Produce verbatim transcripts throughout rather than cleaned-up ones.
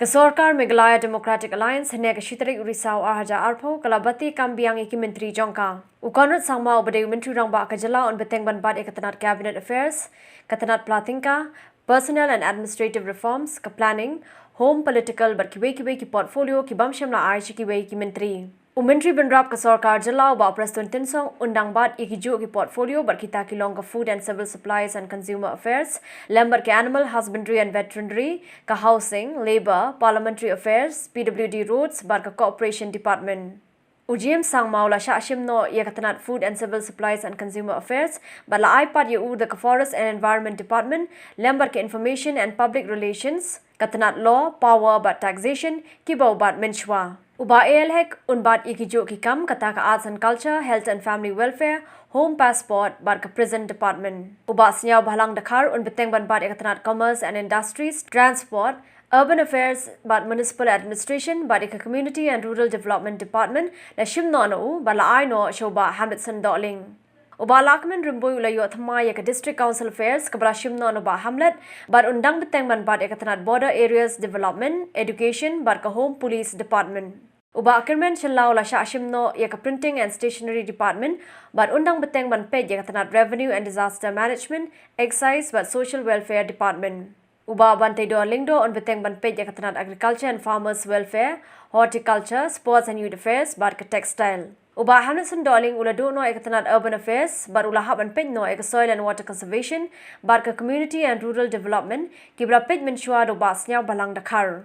Ka sorkar Meghalaya Democratic Alliance hynne ka shi tarik u Risaw ar hajar arphew ka la bati kam biang ïa ki myntri jong ka. U Conrad Sangma uba dei u Myntri Rangbah ka jylla un bteng ban bat ïa ka tnat Cabinet Affairs, ka tnat Pla Tyngka, Personnel and Administrative Reforms, ka Planning, Home, Political bad kiwei kiwei ki portfolio ki bym shym la ai sha kiwei ki myntri. U Myntri Bynrap ka sorkar jylla u Bah Prestone Tynsong un dang bat ïa ki juh ki portfolio bad kita ki long ka Food and Civil Supplies and Consumer Affairs, lem bad ka Animal Husbandry and Veterinary, ka Housing, Labour, Parliamentary Affairs, P W D, Roads bad ka Cooperation Department. U James Sangma u la shah shim noh ïa ka tnat Food and Civil Supplies and Consumer Affairs bad la ai pat ïa u da ka Forest and Environment Department, lem bad ka Information and Public Relations, ka tnat Law, Power bad Taxation, kiba u bat mynshuwa. U Bah A L Hek un bat ïa ki juh ki kam kata ka Arts and Culture, Health and Family Welfare, Home Passport bad ka Prison Department. U Bah Sniawbhalang Dkhar un bteng ban bat ïa ka tnat Commerce and Industries, Transport, Urban Affairs bad Municipal Administration bad ïa ka Community and Rural Development Department la shim noh na u bad la ai noh sha u Bah Hamletson Dohling. U Bah Lahkmen Rymbui u la ïoh thymmai ïa ka District Council Affairs kaba la shim noh na u Bah Hamlet bad un dang bteng ban bat ïa ka tnat Border Areas Development, Education bad ka Home Police Department. U Bah Kyrmen Shylla u la shah shim noh ïa ka Printing and Stationery Department bad un dang bteng ban peit ïa ka tnat Revenue and Disaster Management, Excise bad Social Welfare Department. U Bah Banteidor Lyngdoh un bteng ban peit ïa ka tnat Agriculture and Farmers Welfare, Horticulture, Sports and Youth Affairs bad ka Textile. U Bah Hamletson Dohling u la duh noh ïa ka tnat Urban Affairs bad u la hap ban peit noh ïa ka Soil and Water Conservation bad ka Community and Rural Development, kiba la peit mynshuwa da u Bah Sniawbhalang Dkhar.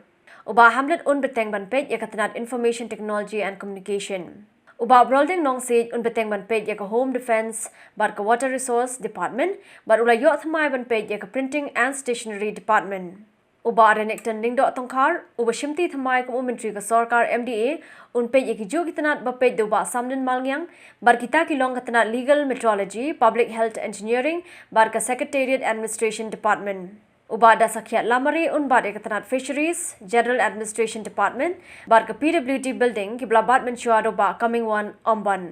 U Bah Hamlet un bteng ban peit ïa ka tnat Information Technology and Communication. U Bah Brolding Nongsiej un bteng ban peit ïa ka Home Defence bad ka Water Resource Department bad u la ïoh thymmai ban peit ïa ka Printing and Stationery Department. U Bah Renikton Lyngdoh Tongkhar uba shimti thymmai kum u Myntri ka sorkar M D A un peit ïa ki juh ki tnat ba peit da u Bah Samden Malngiang bad kita ki long ka tnat Legal Metrology, Public Health Engineering bad ka Secretariat Administration Department. U Bah Dasakhiat Lamare un bat ïa ka tnat Fisheries, General Administration Department bad ka P W D Building, kiba la bat mynshuwa da u Bah Comingone Ymbon.